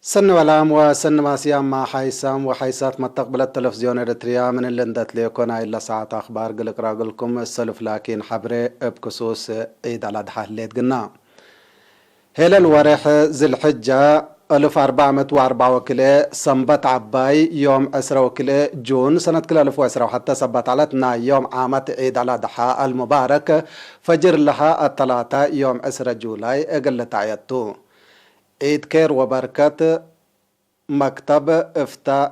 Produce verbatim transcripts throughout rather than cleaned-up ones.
ሰኒ ወላም ወሰኒ ማስያም ማ ሓይሳም ወሓይሳት መተቅብለት ተለፍዝዮን ኤረትርያ፣ ምን እሊ እንዴ ትሌኮ ናይ እለ ሰዓት አክባር እግል እቅረእ እግልኩም እሰልፍ። ላኪን ሐብሬ እብ ክሱስ ዒድ አልአድሓ ህሌት ግና። ሄለል ወሬሕ ዝልሕጃ፣ እልፍ አርበዕ ምእት ወአርበዕ ወክልኤ ሰንበት ዐባይ፣ ዮም ዕስረ ወክልኤ ጁን ሰነት ክልኤ አልፍ ወዕስረ ወሐተ ሰበት ዐለት፣ ናይ ዮም ዓመት ዒድ አልአድሓ አልሙባረክ፣ ፈጅር ለሀ አተላታ ዮም ዕስረ ጁላይ እግል ልትዐየድ ቱ። ዒድ ኬር ወበርከት። መክተብ እፍታእ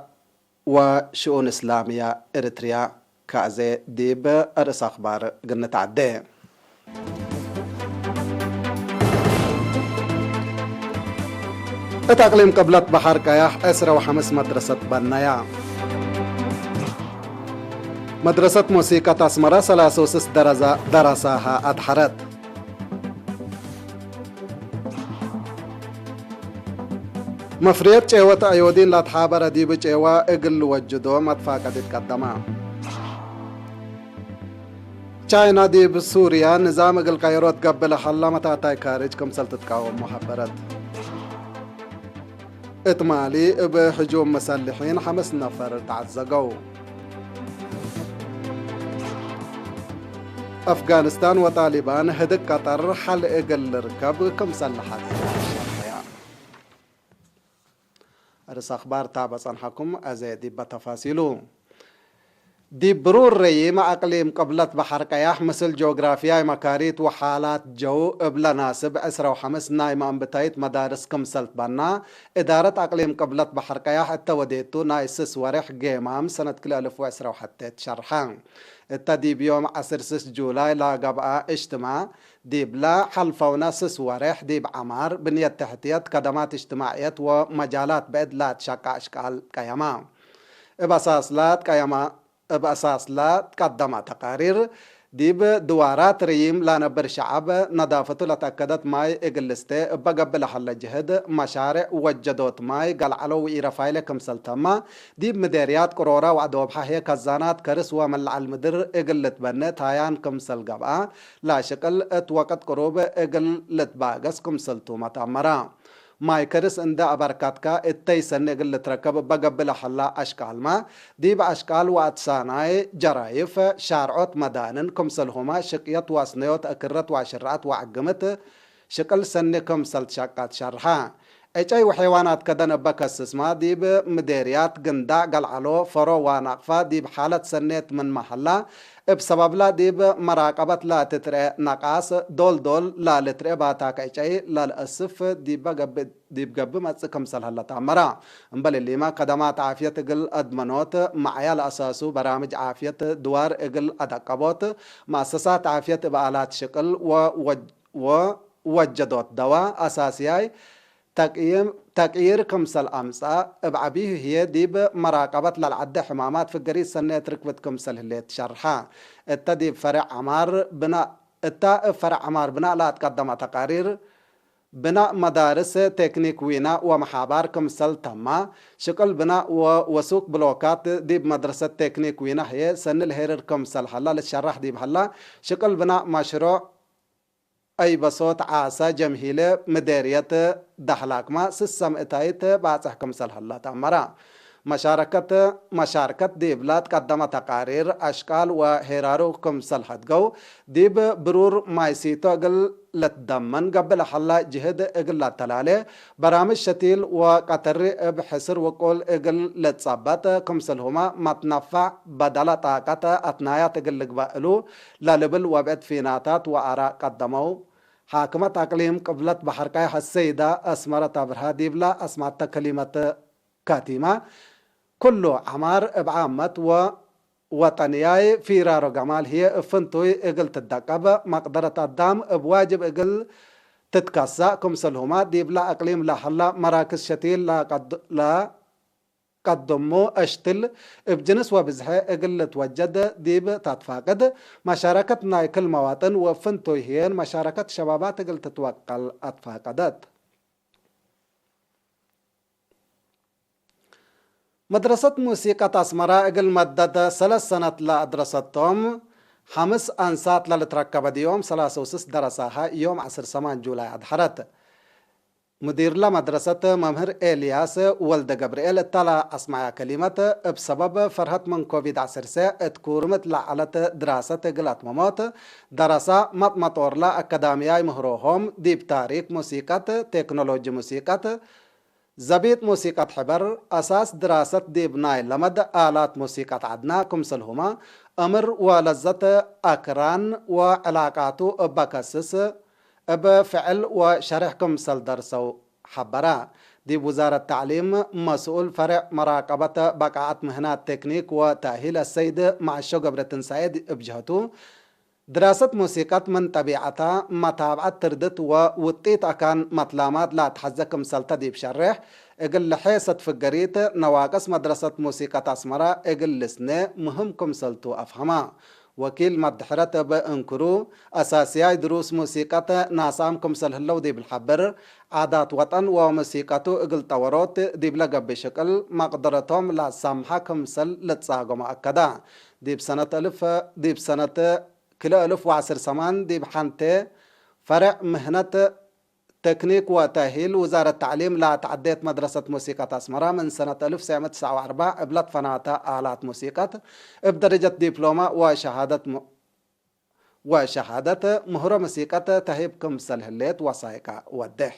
ወሽኡን እስላምያ ኤረትርያ ከአዜ ዲብ አርእስ አክባር እግል ንትዐዴ። እት አቅሊም ቅብለት በሐር ቀያሕ ዕስረ ወሐምስ መድረሰት በነያ። መድረሰት ሙሲቀት አስመረ ሰላስ ወስስ ደረዛ-፣ ደረሳሃ አድሐረት። መፍርየት ጨወት አዮዲን ለአትሓበረ ዲብ ጨወ እግል ልወጅዶ መትፋቀድ ኢትቀደመ። ቻይና ዲብ ሱርያ ንዛም እግል ቀይሮ ትገብእ ለሀላ መታታይ ካርጅ ክምሰል ትትቃወሞ ሐበረት። እት ማሊ እብ ህጁም መሰልሒን ሐምስ ነፈር ተዐዘገው። አፍጋኒስታን ወጣሊባን ህድግ ቀጠር ሐል እግል ልርከብ ክምሰል ለሐዜ ሸርሐያ። አርእስ አክባር ታ በጸንሐኩም አዜ ዲበ ተፋሲሉ። ዲብ ብሩር ረዪም አቅሊም ቅብለት በሐር ቀያሕ፣ ምስል ጂኦግራፍያይ መካሪት ወሓላት ጀው እብ ለናስብ ዕስረ ወሐምስ ናይ መአንብታይት መዳርስ ክምሰል ትበና፣ እዳረት አቅሊም ቅብለት በሐር ቀያሕ እተ ወዴቱ ናይ ስስ ወሬሕ ጌማም ሰነት ክልኤ አልፍ ወዕስረ ወሐቴ ትሸርሐ። እተ ዲብ ዮም ዐስር ስስ ጁላይ ለገብአ እጅትማዕ፣ ዲብለ ሐልፈውነ ስስ ወሬሕ ዲብ ዐማር፣ ብንየት ተሕትየት፣ ከደማት እጅትማዕየት ወመጃላት ብዕድ ለአትሸቀ አሽቃል ቀየማ። እብ አሳስለ ትቀየመ፣ እብ አሳስለ ትቀደመ ተቃሪር፣ ዲብ ድዋራት ረዪም ለነብር ሸዐብ ነዳፈቱ ለተአከደት ማይ እግል ልስቴ እበ ገብእ ለሀለ ጅህድ፣ መሻሬዕ ወጀዶት ማይ ገልዐሎ ወኢረፋይለ ክምሰል ተመ፣ ዲብ ምዴርያት ቅሮረ ወአዶብሐ ህዬ ከዛናት ከርስ ወመለዐል ምድር እግል ልትበኔ ታያን ክምሰል ገብአ፣ ለሽቅል እት ወቅት ቅሩብ እግል ልትባገስ ክምሰልቱ መትአመረ። ማይ ከርስ እንደ አበርከትከ እተይ ሰኒ እግል ልትረከብ እበ ገብእ ለሀላ አሽቃልመ፣ ዲብ አሽቃል ወአትሳናይ ጀራይፍ፣ ሻርዖት መዳንን ክምሰልሁመ ሽቅየት ወአስነዮት አክረት ወአሽርዐት ወዐግምት ሽቅል ሰኒ ክምሰል ትሸቀ ትሸርሐ። ዕጨይ ወሐይዋናት ከደን እበ ከስስመ፣ ዲብ ምዴርያት ግንዳዕ ገልዐሎ፣ ፈሮ ወናቅፋ ዲብ ሓለት ሰኔት ምንመ ሀላ፣ እብ ሰበብለ ዲብ መራቀበት ለትትርኤ ነቃስ፣ ዶል-ዶል ለልትርኤ ባታክ ዕጨይ ለልአስፍ ዲበ ገብእ፣ ዲብ ገብእ መጽእ ክምሰል ሀለ ተአመረ። እምበል እሊመ፣ ከደማት ዓፍየት እግል አድመኖት፣ መዕያ ለአሳሱ በራምጅ ዓፍየት ድዋር እግል አደቀቦት፣ መአሰሳት ዓፍየት እብ አላት ሽቅል ወወጅ-፣ ወ-፣ ወጀዶት ደዋ አሳስያይ ተቅይም-፣ ተቅይር ክምሰል አምጽአ፣ እብ ዐቢሁ ህዬ ዲብ መራቀበት ለልዐደ ሕማማት ፍገሪት ሰኔት ርክብት ክምሰል ህሌት ሸርሐ። እተ ዲብ ፈሬዕ ዐማር ብናእ፣ እተ እብ ፈሬዕ ዐማር ብናእ ለአትቀደመ ተቃሪር፣ ብናእ መዳርስ ቴክኒክ ዊናእ ወመሓባር ክምሰል ተማ፣ ሽቅል ብናእ ወ-፣ ወሱክ ብሎካት ዲብ መድረሰት ቴክኒክ ዊናእ ህዬ ሰኒ ለሄርር ክምሰል ሀላ ልትሸራሕ ዲብ ሀላ፣ ሽቅል ብናእ መሽሮዕ አይበሶት ዓሰ ጀምሂለ ምዴርየት ዳህላክመ ስሰም እታይት ባጽሕ ክምሰል ሀላ ተአመረ። መሻረከት፣ መሻርከት ዲብለ ትቀደመ ተቃሪር፣ አሽቃል ወሄራሩ ክምሰል ሀድገው፣ ዲብ ብሩር ማይ ሲቶ እግል ልትደመን ገብእ ለሀላ ጅህድ እግል ለአተላሌ፣ በራምጅ ሸቲል ወቀተሪ እብ ሕስር ውቁል እግል ልትጸበጥ ክምሰልሁመ መትነፈዕ በደለ ጣቀት አትናያት እግል ልግበእ እሉ ለልብል ወብዕድ ፊናታት ወአራእ ቀደመው። ሓክመት አቅሊም ቅብለት በሐር ቀያሕ አሰይዳ አስመረት አብርሃ ዲብለ አስማተ ከሊመት ካቲመ፣ ኩሉ ዐማር እብ ዓመት ወ ወጠንያይ ፊራሮ ገማል ህዬ እብ ፍንቱይ እግል ትደቀብ፣ መቅደረት አዳም እብ ዋጅብ እግል ትትከሰእ ክምሰልሁመ፣ ዲብለ አቅሊም ለሀላ መራክዝ ሸቲል ለቀድ-፣ ለቀድሙ አሽትል እብ ጅንስ ወብዝሐ እግል ልትወጀድ ዲብ ተትፋቅድ፣ መሻረከት ናይ ክል መዋጥን ወእብ ፍንቱይ ህዬን መሻረከት ሸባባት እግል ትትወቀል አትፋቀደት። መድረሰት ሙሲቀት አስመረ እግል መደት ሰለስ ሰነት ለአድረሰቶም ሐምስ አንሳት ለልትረከበ ዲዮም ሰላስ ወስስ ደረሳሀ ዮም ዐስር ሰማን ጁላይ አድሐረት። ሙዲርለ መድረሰት መምህር ኤልያስ ወልደ ገብርኤል እተ ለአስመዐ ከሊመት፣ እብ ሰበብ ፈርሀት ምን ኮቪድ ዐሰርተ እት ኩርምት ለዐለት ድራሰት እግል አትመሞት፣ ደረሳ መጥመጦርለ አካዳምያይ ምህሮሆም ዲብ ታሪክ ሙሲቀት፣ ቴክኖሎጂ ሙሲቀት፣ ዘቢጥ ሙሲቀት ሕበር፣ አሳስ ድራሰት ዲብ ናይ ለመድ አላት ሙሲቀት ዐድና ክምስልሁመ፣ እምር ወለዘት አክራን ወዕላቃቱ እበ ከስስ፣ እብ ፍዕል ወሸሬሕ ክምሰል ደርሰው ሐበረ። ዲብ ውዛረት ተዕሊም መስኡል ፈሬዕ መራቀበት በቃዐት ምህናት ቴክኒክ ወተእሂል አሰይድ መዐሾ ገብረትንሳኤ እብ ጀህቱ፣ ድራሰት ሙሲቀት ምን ጠቢዐታ መታብዐት ትርድት ወውጢት አካን መትላማት ለአትሐዜ ክምሰልተ ዲብ ሸሬሕ፣ እግል ለሔሰት ፍገሪት ነዋቅስ መድረሰት ሙሲቀት አስመረ እግል ልስኔ ምህም ክምሰልቱ አፍሀማ። ወኪል መድሕረት እብ እንክሩ፣ አሳስያይ ድሩስ ሙሲቀት ናስአም ክምሰል ህለው ዲብ ለሐብር፣ ዓዳት ወጠን ወሙሲቀቱ እግል ጠወሮት ዲብለ ገብእ ሽቅል መቅደረቶም ለአሳምሐ ክምሰል ልትጻገሞ አከዳ። ዲብ ሰነት እልፍ፣ ዲብ ሰነት ክልኤ እልፍ ወዐስር ሰማን ዲብ ሐንቴ ፈሬዕ ምህነት ተክኒክ ወተእሂል ውዛረት ተዕሊም ለአትዐዴት መድረሰት ሙሲቀት አስመረ ምን ሰነት እልፍ ወትስዕ መእት ወትስዕ ወአርበዕ እብ ለትፈናተ አላት ሙሲቀት እብ ደረጀት ዲፕሎማ ወሸሃደት ሙ-፣ ወሸሃደት ምህሮ ሙሲቀት ተህይብ ክምሰል ህሌት ወሳይቀ ወዴሕ።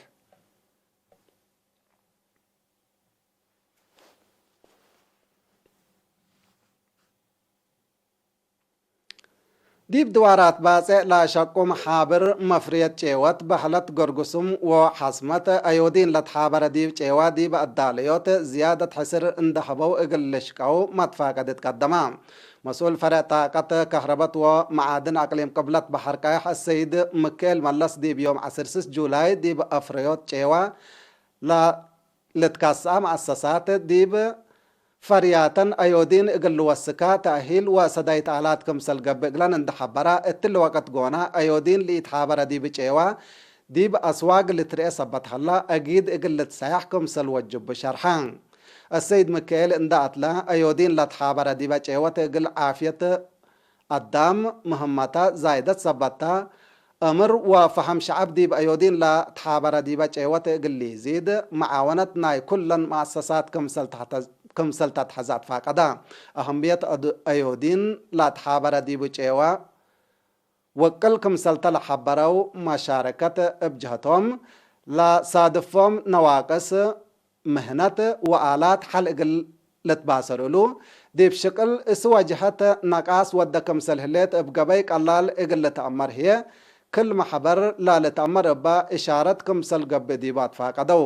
ዲብ ድዋራት ባጼዕ ለአሸቁ መሓብር መፍርየት ጨወት በህለት ገርጉስም ወሐስመት አዮዲን ለትሓበረ ዲብ ጨዋ ዲብ አዳለዮት ዝያደት ሕስር እንደ ሀበው እግል ልሽቀው መትፋቀድ ትቀደመ። መስኡል ፈሬዕ ጣቀት ከህረበት ወመዓድን አቅሊም ቅብለት በሐር ቃይሕ አሰይድ ምክኤል መለስ ዲብ ዮም ዐስር ስስ ጁላይ ዲብ አፍረዮት ጨዋ ለ-፣ ልትካስአ መአሰሳት ዲብ ፈርያተን አዮዲን እግል ልወስካ ተእሂል ወሰዳይት አላት ክምሰል ገብእ እግለን እንደ ሐበራ፣ እትሊ ወቅት ጎነ አዮዲን ለኢትሓበረ ዲብ ጨዋ ዲብ አስዋግ ልትርኤ ሰበት ሀላ፣ አጊድ እግል ልትሰያሕ ክምሰል ወጅቡ ሸርሐ። አሰይድ ምክኤል እንደ አትለ፣ አዮዲን ለትሓበረ ዲበ ጨወት እግል ዓፍየት አዳም ምህመተ ዛይደት ሰበታ፣ እምር ወፈሀም ሸዐብ ዲብ አዮዲን ለትሓበረ ዲበ ጨወት እግል ሊዚድ፣ መዓወነት ናይ ኩለን መአሰሳት ክምሰል ተሐተ-፣ ክምሰል ተትሐዝ አትፋቀደ። አህምየት አድ-፣ አዮዲን ለትሓበረ ዲቡ ጨወ ወቅል ክምሰልተ ለሐበረው መሻረከት እብ ጀህቶም፣ ለሳድፎም ነዋቅስ፣ ምህነት ወአላት ሐል እግል ልትባሰር እሉ፣ ዲብ ሽቅል እስወ ጀሀት ነቃስ ወደ ክምሰል ህሌት እብ ገበይ ቀላል እግል ልትአመር ህዬ፣ ክል መሕበር ለልትአመር እበ እሻረት ክምሰል ገብእ ዲቡ አትፋቀደው።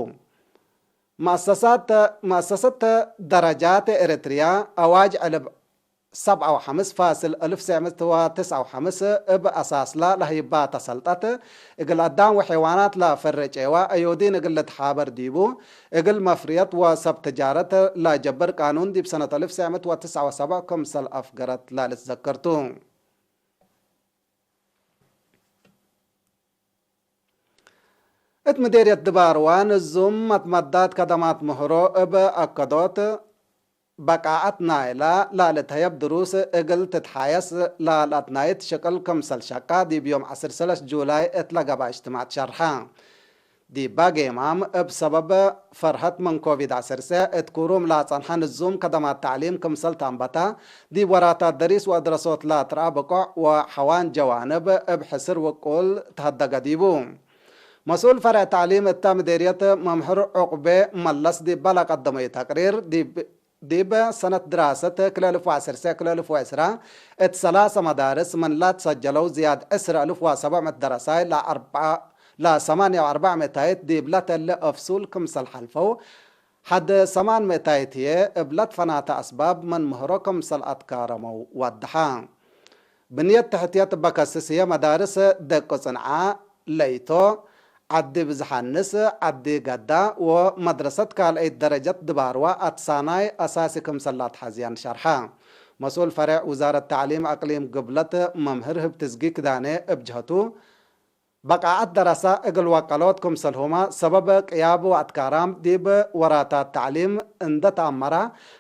መአሰሳት፣ መአሰሰት ደረጃት ኤረትርያ አዋጅ ዕልብ ሰብዓ ወሐምስ ፋስል እልፍ ወትስዕ መእት ወትስዓ ወሐምስ እብ አሳስላ ለህይባተ ሰልጠት፣ እግል አዳም ወሐይዋናት ለፈሬ ጨዋ አዮዲን እግል ልትሓበር ዲቡ፣ እግል መፍርየት ወሰብ ትጃረት ለጀብር ቃኑን ዲብ ሰነት እልፍ ወትስዕ መእት ወትስዓ ወሰብዓ ክምሰል አፍገረት ለልትዘከር ቱ። እት ምዴርየት ድባርዋ ንዙም መትመዳት ከደማት ምህሮ እብ አከዶት፣ በቃዐት ናይላ ላልትሀየብ ድሩስ እግል ትትሓየስ ላልአትናይት ሽቅል ክምሰል ሸቃ ዲብ ዮም ዐስር ሰለስ ጁላይ እት ለገብአ እጅትማዕ ትሸርሐ። ዲባ ጌማም እብ ሰበብ ፈርሀት ምን ኮቪድ ዐሰርተ እት ክሩም ላጸንሐ ንዙም ከደማት ተዕሊም ክምሰል ተአንበታ፣ ዲብ ወራታት ደሪስ ወአድረሶት ላትረአ ብቆዕ ወሐዋን ጀዋንብ እብ ሕስር ውቁል ተሀደገ ዲቡ። መስኡል ፈርዕ ተዕሊም እተ ምዴርየት መምህር ዑቅቤ መለስ ዲበ ለቀደመዩ ተቅሪር፣ ዲብ ዲብ ሰነት ድራሰት ክልኤ እልፍ ወዐሰርተ ክልኤ እልፍ ወዕስራ እት ሰላሰ መዳርስ ምን ለትሰጀለው ዝያድ ዕስር እልፍ ወሰብዕ መእት ደረሳይ ለአርበዓ፣ ለሰማንያ ወአርበዕ ምእታይት ዲብ ለተለ አፍሱል ክምሰል ሐልፈው፣ ሐድ ሰማን ምእታይት ህዬ እብ ለትፈናተ አስባብ ምን ምህሮ ክምሰል አትካረመው ወደሐ። ብንየት ተሕትየት እበ ከስስ ህዬ መዳርስ ደቅ ጽንዓ፣ ለይቶ፣ ዐዲ ብዝሓንስ፣ ዐዲ ገዳ ወመድረሰት ካልአይት ደረጀት ድባርዋ አትሳናይ አሳሲ ክምሰል ለአትሐዝየን ሸርሐ። መስኡል ፈሬዕ ውዛረት ተዕሊም አቅሊም ግብለት መምህር ህብትዝጊ ክዳኔ እብ ጀህቱ፣ በቃዐት ደረሳ እግል ወቀሎት ክምሰልሁመ ሰበብ ቅያብ ወአትካራም ዲብ ወራታት ተዕሊም እንደ ተአመራ፣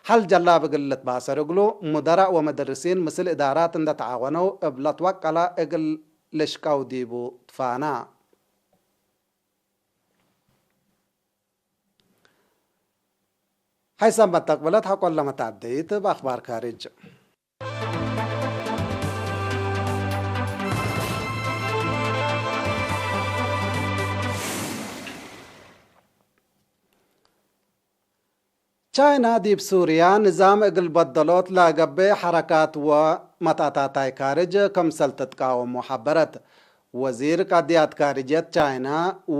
ሐል ጀላብ እግል ልትባሰር እግሉ፣ ሙደራእ ወመደርሲን ምስል እዳራት እንደ ተዓወነው እብ ለትወቀለ እግል ልሽቀው ዲቡ ትፋና። ሀይሳም መተቅብለት ሐቆለ መታደይት በአክባር ካርጅ። ቻይና ዲብ ሱርያ ንዛም እግል በደሎት ለገብእ ሐረካት ወመትአታታይ ካርጅ ክምሰል ትትቃወሙ ሐበረት። ወዚር ቀድያት ካርጅየት ቻይና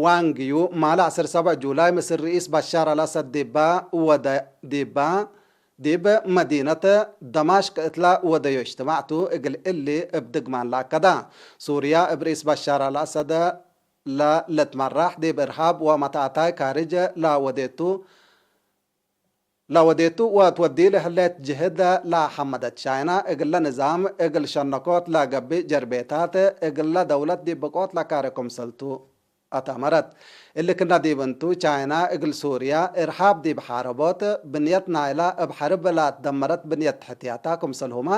ዋንግ ዩ፣ ማለ ዐስር ሰብዕ ጁላይ ምስል ርኢስ በሻር አልአሰድ ዲባ ወደ፣ ዲባ፣ ዲብ መዲነት ደማሽቅ እትላ ወደዮ እጅትማዕ ቱ፣ እግል እሊ እብ ድግማን ለአከዳ። ሱርያ እብ ርኢስ በሻር አልአሰድ ለልትመራሕ፣ ዲብ እርሃብ ወመትአታይ ካርጅ ለወዴቱ፣ ለወዴቱ ወትወዲ ለህሌት ጅህድ ለሐመደት ቻይና፣ እግለ ንዛም እግል ሸነኮት ለገብእ ጀርቤታት፣ እግለ ደውለት ዲብ ብቆት ለካሬ ክምሰልቱ አተመረት። እሊ ክነ ዲብ እንቱ፣ ቻይና እግል ሱርያ እርሃብ ዲብ ሐረቦት፣ ብንየት ናይላ እብ ሐርብ ለአትደመረት ብንየት ተሕትያታ ክምሰልሁመ፣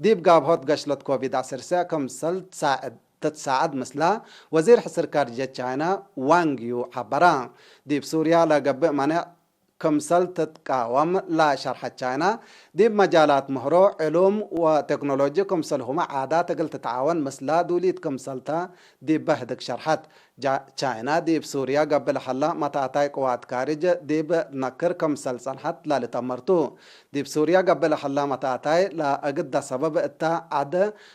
ዲብ ጋብሆት ገሽለት ኮቪድ ዐስር ሰዕ ክምሰል ትሳዕድ፣ ትትሳዕድ ምስላ፣ ወዚር ሕስር ካርጅየት ቻይና ዋንግ ዩ ሐበራ። ዲብ ሱርያ ለገብእ መኔዕ ክምሰል ትትቃወም ለሸርሐት ቻይና፣ ዲብ መጃላት ምህሮ፣ ዕሉም ወቴክኖሎጂ ክምሰልሁመ ዓዳት እግል ትትዓወን ምስላ ዱሊት ክምሰልተ ዲበ ህድግ ሸርሐት። ጃ-፣ ቻይና ዲብ ሱርያ ገብእ ለሀላ መትአታይ ቅዋት ካርጅ ዲብ ትነክር ክምሰል ጸንሐት ለልትአመር ቱ። ዲብ ሱርያ ገብእ ለሀላ መትአታይ ለአግደ ሰበብ እተ ዐድ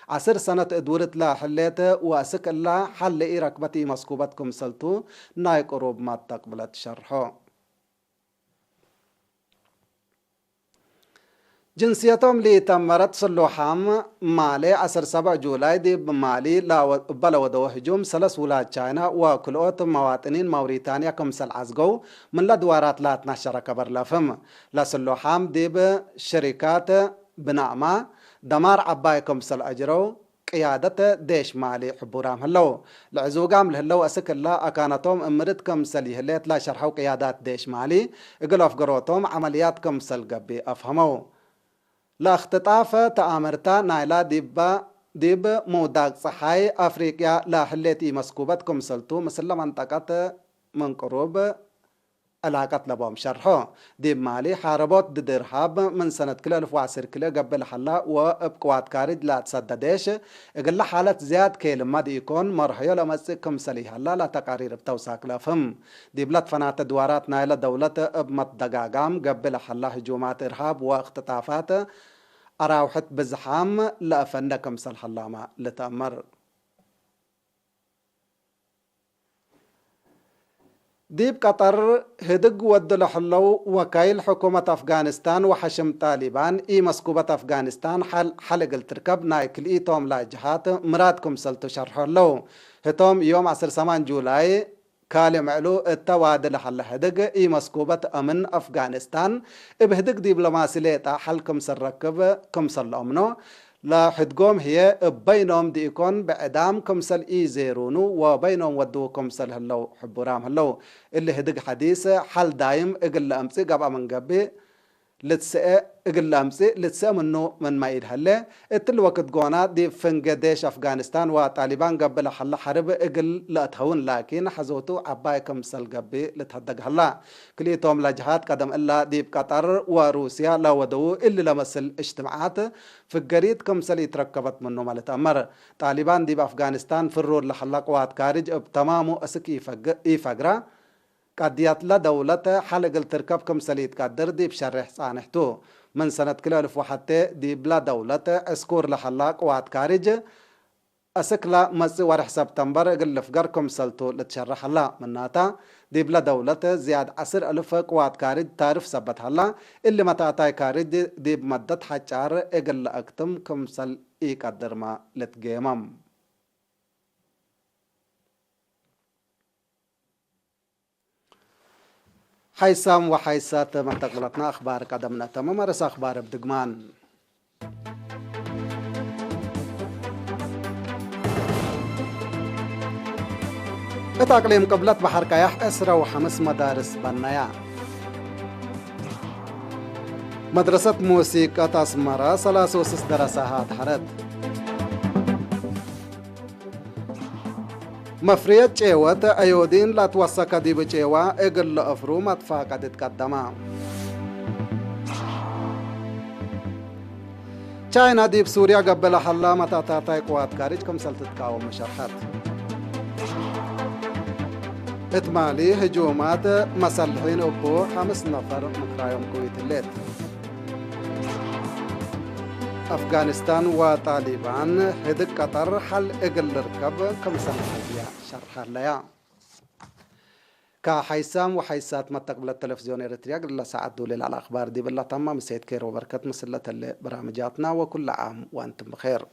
ዐስር ሰነት እድውርት ለህሌት ወአስክ እላ ሐል ለኢረክበት ኢመስኩበት ክምሰል ቱ ናይ ቅሩብ መተቅብለት ሸርሖ። ጅንስየቶም ለኢተመረት ስሉሓም ማሌ ዐስር ሰብዕ ጁላይ ዲብ ማሊ ለወ-፣ እበ ለወደወ ህጁም ሰለስ ውላድ ቻይና ወክልኦት መዋጥኒን ማውሪታንያ ክምሰል ዐዝገው ምን ለድዋራት ለአትናሸረ ከበር ለፍህም። ለስሉሓም ዲብ ሽሪካት ብናእማ ደማር ዐባይ ክምሰል አጅረው ቅያደት ዴሽ ማሊ ሕቡራም ህለው። ለዕዙጋም ለህለው አስክ እለ አካነቶም እምርት ክምሰል ይህሌት ለሸርሐው ቅያዳት ዴሽ ማሊ፣ እግል አፍገሮቶም ዐመልያት ክምሰል ገብእ አፍሀመው። ለእክትጣፍ ተአምርታ ናይላ ዲበ፣ ዲብ ምውዳቅ ጸሓይ አፍሪቅያ ለህሌት ኢመስኩበት ክምሰልቱ፣ ምስለ መንጠቀት ምን ቅሩብ ዕላቀት ለቦም ሸርሖ። ዲብ ማሊ፣ ሐረቦት ድድ እርሃብ ምን ሰነት ክልኤ አልፍ ወዐስር ክልኤ ገብእ ለሀላ ወእብ ቅዋት ካርጅ ለአትሰደ ዴሽ፣ እግለ ሓለት ዝያድ ኬልመ ድኢኮን፣ መርሐዮ ለመጽእ ክምሰል ኢሀላ ለተቃሪር እብ ተውሳክ ለአፍህም። ዲብለ ትፈናተ ድዋራት ናይለ ደውለት እብ መትደጋጋም ገብእ ለሀላ ህጁማት እርሃብ ወእክትጣፋት አራውሐት ብዝሓም ለአፈነ ክምሰል ሀላመ ልትአመር። ዲብ ቀጠር ህድግ ወዱ ለህለው ወካይል ሕኩመት አፍጋኒስታን ወሐሽም ጣሊባን፣ ኢመስኩበት አፍጋኒስታን ሐል፣ ሐል እግል ትርከብ ናይ ክልኢቶም ለአጅሃት ምራድ ክምሰልቱ ሸርሖ ህለው። ህቶም ዮም ዐስር ሰማን ጁላይ፣ ካልእ ምዕሉ እተ ዋዲ ለሀለ ህድግ ኢመስኩበት አምን አፍጋኒስታን፣ እብ ህድግ ዲብሎማሲ ሌጣ ሐል ክምሰል ረክብ ክምሰል ለአምኖ፣ ለሕድጎም ህዬ እብ በይኖም ድኢኮን ብዕዳም ክምሰል ኢዜሩኑ ወበይኖም ወድዉ ክምሰል ህለው ሕቡራም ህለው። እሊ ህድግ ሐዲስ ሐል ዳይም እግል ለአምጽእ ገብአ ምን ገብእ ልትሰአ፣ እግል ለአምጽእ ልትሰአ ምኑ ምንመ ኢልሀሌ፣ እትሊ ወክድ ጎና ዲብ ፍንጌ ዴሽ አፍጋኒስታን ወጣሊባን ገብእ ለሀለ ሐርብ እግል ለአትሀውን ላኪን ሐዞቱ ዐባይ ክምሰል ገብእ ልትሀደግ ሀላ። ክልኢቶም ለጀሃት ቀደም እላ ዲብ ቀጠር ወሩስያ ለወደዉ እሊ ለመስል እጅትምዓት ፍገሪት ክምሰል ኢትረከበት ምኑመ ልትአመር። ጣሊባን ዲብ አፍጋኒስታን ፍሩር ለሀላ ቅዋት ካርጅ እብ ተማሙ እስክ ኢፈግ-፣ ኢፈግራ፣ ቀድየትለ ደውለት ሐል እግል ትርከብ ክምሰል ኢትቀድር ዲብ ሸሬሕ ጻኔሕ ቱ። ምን ሰነት ክልኤ አልፍ ወሐቴ ዲብለ ደውለት ዕስኩር ለሀላ ቅዋት ካርጅ፣ አስክ ለመጽእ ወርሕ ሰብተምበር እግል ልፍገር ክምሰልቱ ልትሸረሕ ሀላ። ምናተ፣ ዲብለ ደውለት ዝያድ ዐስር አልፍ ቅዋት ካርጅ ታርፍ ሰበት ሀላ። እሊ መትአታይ ካርጅ ዲብ መደት ሐጫር እግል ለአክትም ክምሰል ኢቀድርመ ልትጌመም። ሐይሳም ወሐይሳት መተቅብለትና አክባር ቀደም ነአተምም። አርእስ አክባር እብ ድግማን። እት አቅሊም ቅብለት በሐር ቀያሕ ዕስረ ወሐምስ መዳርስ በነያ። መድረሰት ሙሲቀት አስመረ ሰላስ ወስስ ደረሳሃ አድሐረት። መፍርየት ጬወት አዮዲን ለአትወሰከ ዲብ ጬዋ እግል ለአፍሩ መትፋቀድ እትቀደመ። ቻይና ዲብ ሱርያ ገብእ ለሀላ መታታታይ ቅዋት ካርጅ ክምሰል ትትቃወም ሸርሐት። እት ማሊ ህጁማት መሰልሒን እቡ ሐምስ ነፈር ምክራዮም ቅዊት ህሌት። አፍጋኒስታን ወጣሊባን ህድግ ቀጠር ሐል እግል ልርከብ ክምሰል ሐዝያ ሸርሐለያ። ከሐይሳም ወሐይሳት መተቅብለት ተለፍዝዮን ኤረትርያ፣ እግለ ሰዓት ዶል ለዐለ አክባር ዲብ እለ ተማም እሴት ኬር ወበርከት ምስል ለተሌ በራምጃትና፣ ወኩለ ዓም ወአንቱም ብኼር።